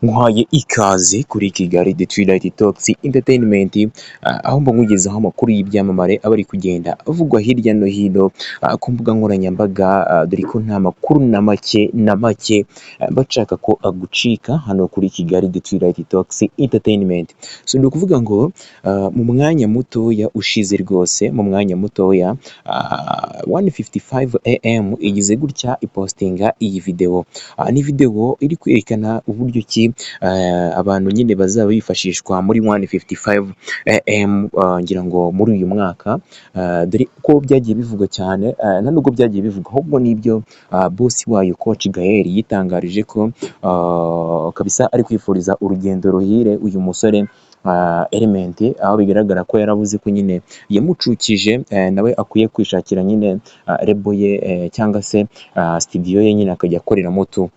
Nkuhaye ikaze kuri Kigali The Twilight Talks Entertainment, aho mba nkugezaho amakuru y'ibyamamare aba ari kugenda avugwa hirya no hino ku mbuga nkoranyambaga, dore ko nta makuru na make na make mba nshaka ko agucika hano kuri Kigali The Twilight Talks Entertainment. So ni ukuvuga ngo mu mwanya mutoya ushize rwose, mu mwanya mutoya, 1:55 AM igize gutya ipostinga iyi video. Ni video iri kwerekana uburyo ki abantu nyine bazaba bifashishwa muri 1:55 AM, ngira ngo muri uyu mwaka, dore ko byagiye bivugwa cyane, nta nubwo byagiye bivugwa, ahubwo nibyo boss wayo Coach Gael yitangarije ko kabisa ari kwifuriza urugendo ruhire uyu musore Element, aho bigaragara ko yaravuze ko nyine yamucukije, nawe akwiye kwishakira nyine label ye cyangwa se studio ye nyine akajya akoreramo tu.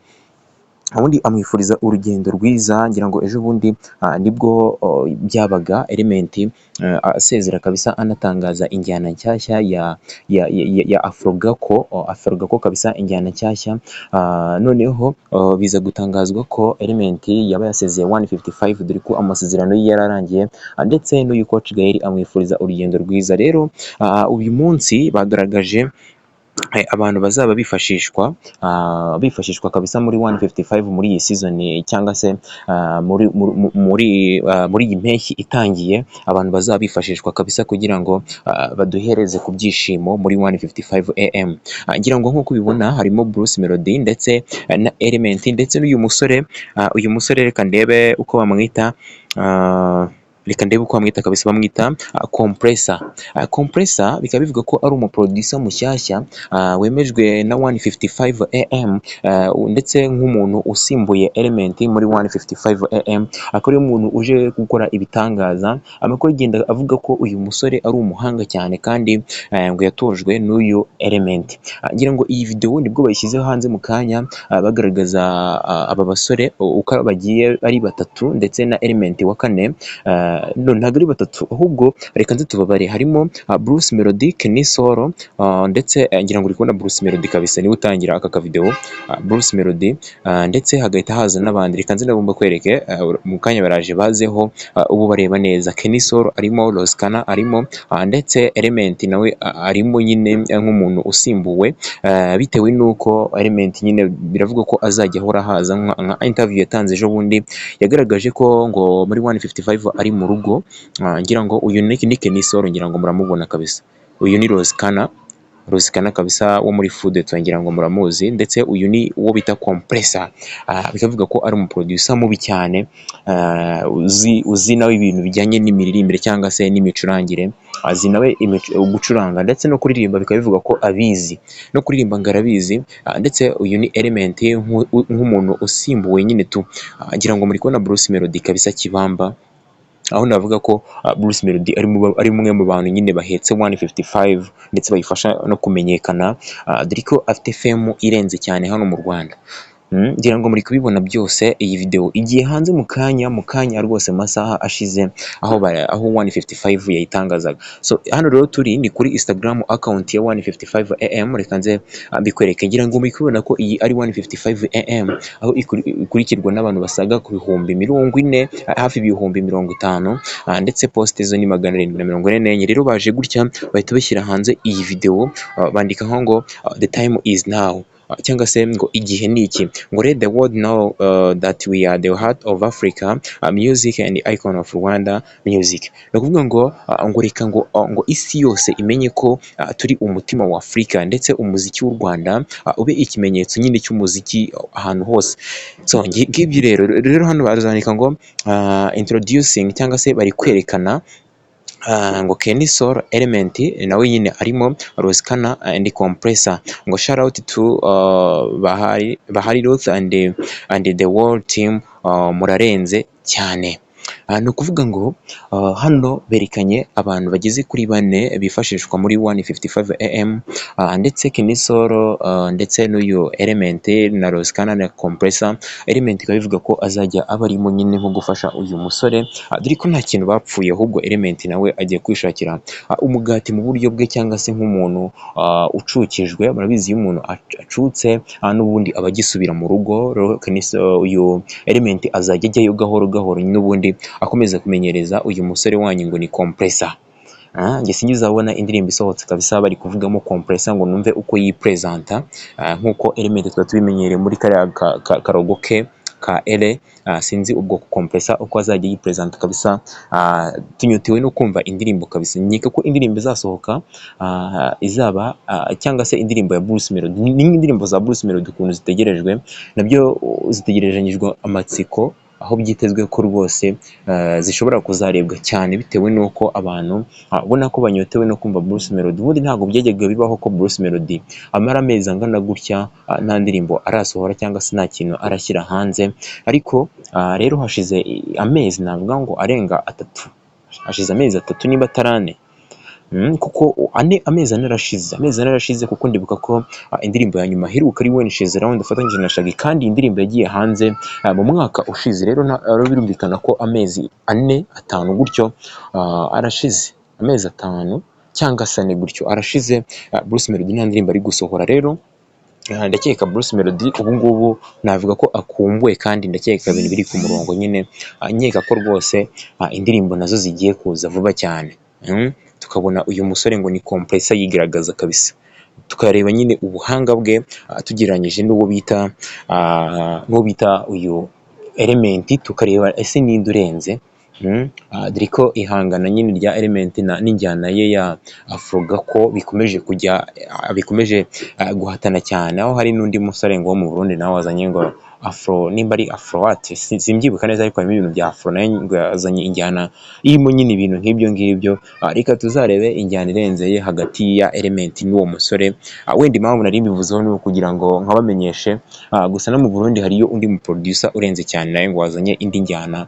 Ubundi amwifuriza urugendo rwiza. Ngira ngo ejo bundi nibwo byabaga, Element asezera kabisa, anatangaza injyana nshyashya ya Afro Gako, Afro Gako kabisa, injyana nshyashya. Noneho biza gutangazwa ko Element yaba yasezeye 155, dore ko amasezerano ye yararangiye, ndetse n'uyu Coach Gael amwifuriza urugendo rwiza. Rero uyu munsi bagaragaje abantu bazaba bifashishwa kabisa muri 155 muri iyi season, cyangwa se muri iyi mpeshyi itangiye, abantu bazaba bifashishwa kabisa kugira ngo baduhereze ku byishimo muri 1:55 AM. Ngira ngo nk'uko ubibona harimo Bruce Melody ndetse na Element ndetse n'uyu musore, uyu musore reka ndebe uko bamwita, reka ndebe uko bamwita kabisa. Bamwita Compressor. Compressor bikaba bivuga ko ari umuproducer mushyashya wemejwe na 1:55 AM, ndetse nk'umuntu usimbuye Element muri 1:55 AM, akaba ari umuntu uje gukora ibitangaza. Amakuru agenda avuga ko uyu musore ari umuhanga cyane kandi ngo yatojwe n'uyu Element. Ngira ngo iyi video nibwo bayishyize hanze mu kanya, bagaragaza aba basore uko bagiye ari batatu ndetse na Element wa kane. No, ntabwo ari batatu, ahubwo reka nze tubabare. Harimo Bruce Melody, Kenny Solo, ndetse ngira ngo uri kubona Bruce Melody kabisa niwe utangira aka kavideo, Bruce Melody, ndetse hagahita haza n'abandi. Reka nze nabo mbakwereke mu kanya baraje bazeho ubu bareba neza. Kenny Solo arimo, Ross Kana arimo, ndetse Element nawe arimo nyine nk'umuntu usimbuwe, bitewe n'uko Element nyine biravugwa ko azajya ahora ahaza. Nka interview yatanze ejo bundi yagaragaje ko ngo muri 155 ari mu rugo. Ngira ngo uyu ni Kenny Solo, ngira ngo muramubona kabisa. Uyu ni Ross Kana, Ross Kana kabisa wo muri Food, ngira ngo muramuzi. Ndetse uyu ni uwo bita Compressor, bikavuga ko ari umuproducer mubi cyane, uzi nawe ibintu bijyanye n'imiririmbire cyangwa se n'imicurangire, azi nawe gucuranga ndetse no kuririmba, bikaba bivuga ko abizi no kuririmba ngo arabizi. Ndetse uyu ni Element nk'umuntu usimbuwe nyine tu. Ngira ngo muri kubona Bruce Melody kabisa kibamba, aho navuga ko Bruce Melody ari umwe mu bantu nyine bahetse 155 ndetse bayifasha no kumenyekana, dore ko afite fame irenze cyane hano mu Rwanda. Ngira ngo muri kubibona byose. Iyi video igiye hanze mu kanya rwose, mu masaha ashize, aho 155 yayitangazaga. So hano rero turi ni kuri Instagram account ya 1:55 AM. Reka nze mbikwereke. Ngira ngo muri kubibona ko iyi ari 1:55 AM, aho ikurikirwa n'abantu basaga ku 40,000, hafi 50,000, ndetse post zo ni 744. Rero baje gutya bahita bashyira hanze iyi video, bandikaho ngo "The time is now", cyangwa se ngo igihe ni iki, ngo "Let the world know that we are the heart of Africa music and icon of Rwanda music." Ni ukuvuga ngo reka ngo isi yose imenye ko turi umutima wa Afurika, ndetse umuziki w'u Rwanda ube ikimenyetso nyine cy'umuziki ahantu hose. So ngibyo rero hano barazandika ngo introducing, cyangwa se bari kwerekana ngo Kenny Sol, Element nawe nyine arimo, Ross Kana and Compressor, ngo "Shout out to Bahari, Bahari Ruth and the world team, murarenze cyane." Ni ukuvuga ngo hano berekanye abantu bageze kuri bane bifashishwa muri 1:55 AM, ndetse Kenny Sol, ndetse n'uyu Element na Ross Kana na Compressor. Element ikaba bivuga ko azajya aba arimo nyine nko gufasha uyu musore, dore ko nta kintu bapfuye, ahubwo Element nawe agiye kwishakira umugati mu buryo bwe, cyangwa se nk'umuntu ucukijwe. Murabizi, iyo umuntu acutse, n'ubundi aba agisubira mu rugo. Rero Kenny Sol, uyu Element azajya ajyayo gahoro gahoro, n'ubundi akomeza kumenyereza uyu musore wanyu ngo ni Compressor. Njye sinzabona indirimbo isohotse kabisa bari kuvugamo Compressor ngo numve uko yipresenta, nk'uko Element twari tubimenyereye muri kariya karogo ke ka ere. Sinzi ubwo Compressor uko azajya yipresenta kabisa. Tunyotewe no kumva indirimbo kabisa. Nkeka ko indirimbo izasohoka izaba cyangwa se indirimbo ya Bruce Melody ni nk'indirimbo za Bruce Melody ukuntu zitegerejwe, nabyo zitegerejanyijwe amatsiko, aho byitezwe ko rwose zishobora kuzarebwa cyane bitewe n'uko abantu ubona ko banyotewe no kumva Bruce Melody. Ubundi ntabwo byajyaga bibaho ko Bruce Melody amara amezi angana gutya nta ndirimbo arasohora cyangwa se nta kintu arashyira hanze. Ariko rero hashize amezi, navuga ngo arenga 3, hashize amezi 3 niba atari 4, kuko ane, amezi 4 arashize, amezi 4 arashize, kuko ndibuka ko indirimbo ya nyuma aheruka ari When She's Around afatanyije na Shaggy, kandi iyi ndirimbo yagiye hanze mu mwaka ushize. Rero birumvikana ko amezi 4, 5 gutyo arashize, amezi 5 cyangwa se 4 gutyo arashize, Bruce Melody nta ndirimbo ari gusohora. Rero ndakeka Bruce Melody ubu ngubu navuga ko akumbuwe, kandi ndakeka ibintu biri ku murongo nyine. Nkeka ko rwose indirimbo nazo zigiye kuza vuba cyane, tukabona uyu musore ngo ni Compressor yigaragaza kabisa, tukareba nyine ubuhanga bwe tugereranyije n'uwo bita uyu Element, tukareba ese ninde urenze, dore ko ihangana nyine rya Element n'injyana ye ya Afro Gako bikomeje kujya bikomeje guhatana cyane, aho hari n'undi musore ngo wo mu Burundi nawe wazanye ngo Afro, nimba ari Afro what, simbyibuka neza, ariko harimo ibintu bya Afro, nawe ngo yazanye injyana irimo nyine ibintu nk'ibyo ngibyo. Reka tuzarebe injyana irenze ye hagati ya Element n'uwo musore. Wenda impamvu nari mbivuzeho ni ukugira ngo nkabamenyeshe gusa. No mu Burundi hariyo undi mu producer urenze cyane, nawe ngo wazanye indi njyana,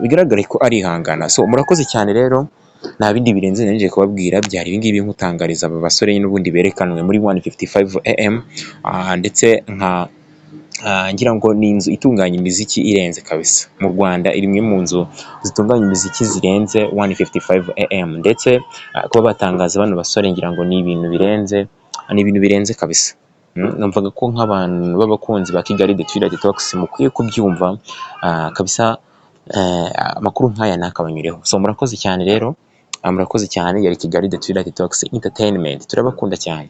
bigaragare ko ari ihangana. So murakoze cyane rero, nta bindi birenze nari nje kubabwira, byari ibi ngibi, nkutangariza aba basore n'ubundi berekanwe muri 1:55 AM, ndetse nka ngira ngo ni inzu itunganya imiziki irenze kabisa mu Rwanda, iri imwe mu nzu zitunganya imiziki zirenze, 1:55 AM. Ndetse kuba batangaza bano basore, ngira ngo ni ibintu birenze, ni ibintu birenze kabisa. Numvaga ko nk'abantu b'abakunzi ba Kigali The Twilight Talks mukwiye kubyumva kabisa, amakuru nk'aya ntakabanyureho. So murakoze cyane rero, murakoze cyane. Yari Kigali The Twilight Talks Entertainment, turabakunda cyane.